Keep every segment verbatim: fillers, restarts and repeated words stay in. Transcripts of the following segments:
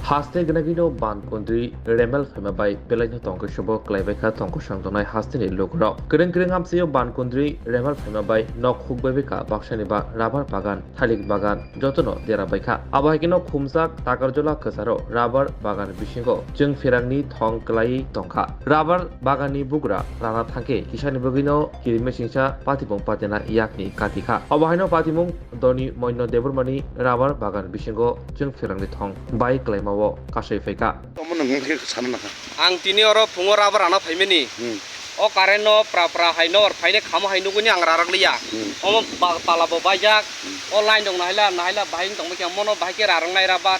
Haste gnagino ban kundri remel phaima bai belaino tongkhe sobo klaibaikha tongkosong tongnai hasteni lukurok. Kwrwng kwrwng amchaio ban kundri remel phaima bai nok hukbaibaikha baksani ba rabar bagan, thalik bagan jotono dera baikha. Abo hai kheno khumjak Takarjola kwcharo rabar bagan bisingo chwng pherangni thong klaiwi tongkha. Rabar baganni bugra rana thangkhe kisani bagwino kirimesingsa patibung patina yakni katikha. Obo haino patimung Doni Moino Debbarmani rabar bagan bisingo chwng pherangni thong bai klaimao kasui phaikha. Omo nwng wngkhe sana nakha. Ang tini oro phungo rabar rana phaimani. Hmm. O current no pra pra hai no or phaine khamo hai nuguni ang rarak liya. Hmm. Omo ba-, pala bo baijak. Hmm. O line rok nahaila, nahaila bahai wng tongma khe mono bahai khe rarak nai rabar.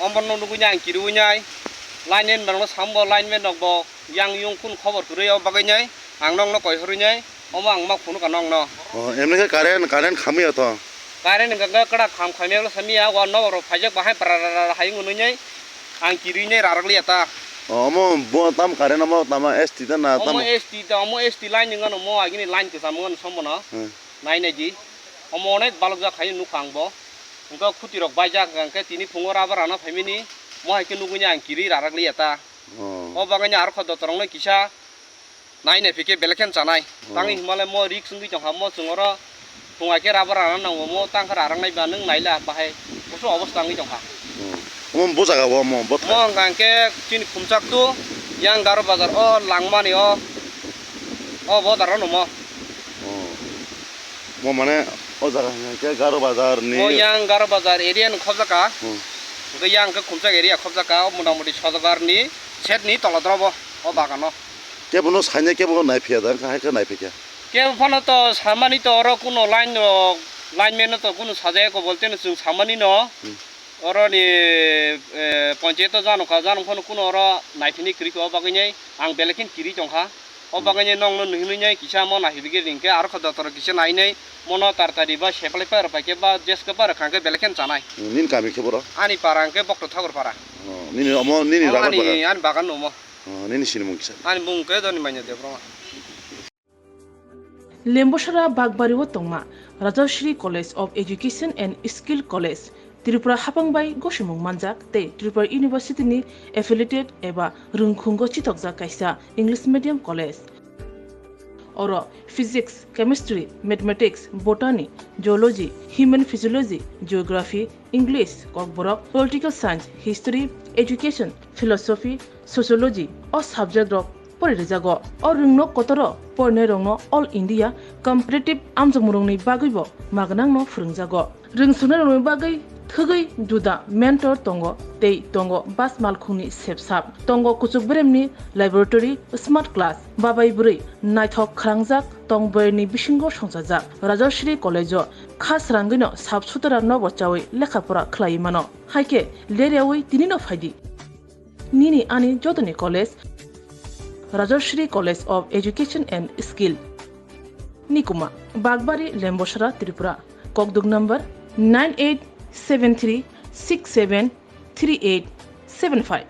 Omo no nuguni ang kiriwi nai. Line man rok no sambo, line man rok bo yang yung kun khobor kwrwi o bagwi nai. Ang nokno koi horwi nai. Omo ang ma phunukha nokno. Oh, emni khe current, current khamwi ya to? Current hwnkha khe kwrak kham khamya olo samya, o nok rok phaijak bahai pra ra ra ra hai wngwi nai. Ang kiriwi nai rarak liya ta. Oh, omo bo tam current omo tama S T ta na tamo? Omo S T ta, omo S T line wngano mo agini line kwcham wngano sombono. Hmm. Nai nai di. Omo onek balok jak hai nukha ang bo. Hwnkha khuti rok baijak hwnkha khe tini phungo rabar rana phaimani. Mo hai khe nugwi nai ang kiriwi rarak liya ta. Oh. O bagwi nai arokha dotorok no kisa Nai nai phikhe belai khe chanai. Oh. Tangwi hwnbahle mo risk wngwi tongkha, mo chwng oro thung hai khe rabar rana nango, mo tang khe rarak nai ba nwng naila bahai kusu obostha wngwi tongkha. Oh. Omo bo jaga o mo bo thai? Mo hwnkha hwnkhe chini khumchak tu yang Garo Bazar o langmani o, o bodar o no mo. Oh. Mo mane o jaga hwnkha khe Garo Bazar ni? O yang Garo Bazar area ni khobjaka. Hmm. Hwnkhe yang khe khumchak area khobjaka, o motamoti Sodagar ni set ni tola drobo o bagan o. Kebo no saina kebo no nai phiya da, wngkha hai khe nai phikha. Kebo phano to samani to oro kuno line no, line man no to kuno sajaya ko bolte no chwng samani no. Hmm. Oro ni, eh, panchayat o jano kha, jano phano kuno oro nai phini kiri kha, o bagwi nai ang belai khe kiri tong kha. O Hmm. bagwi nai nong no nui nui nai kisa mo nai hibi khe ring khe aro kha dotor kisa nai nai mono tartari ba seplai par pai khe ba jeska par khang khe belai khe chanai. Hmm, nini kami khe boro? Ani para hwnkhe Bokto Thakur para. Oh, nini omo nini Omo rabar ani, bagan? Ani bagan no omo. Oh, nini sinimung kisa? Ani mung khe Doni Manya Debbarma. Lembosara Bakbari o tongma Rajashri College of Education and Skill College, Tripura hapang bai gosimung manjak tei Tripura University ni affiliated eba rwngkhungo chitokjak kaisa English medium college. Oro Physics, Chemistry, Mathematics, Botany, Zoology, Human Physiology, Geography, English, Kokborok, Political Science, History, Education, Philosophy, Sociology o subject rok pori rijago. O rwngno kotoro porinai rokno All India Competitive amjokmung rokni bagwi bo magnang no phwrwngjago. Rwngsuknai rokni bagwi thwgwi juda mentor tongo tei tongo bas malkhungni sepsap. Tongo kuchuk beremni laboratory, smart class, babai bwrwi naithok khwrangjak tong boyarni bisingo songchajak. Rajashri College o kha srangwino sap sutara nobo chawi lekha pora khlaiwi mano. Hai khe ler yawi tini no phaidi. Nini ani jotoni college, Rajashri College of Education and Skill. Nikuma, Bakbari, Lembosara, Tripura. Kokduk number nine eight seven three six seven three eight seven five.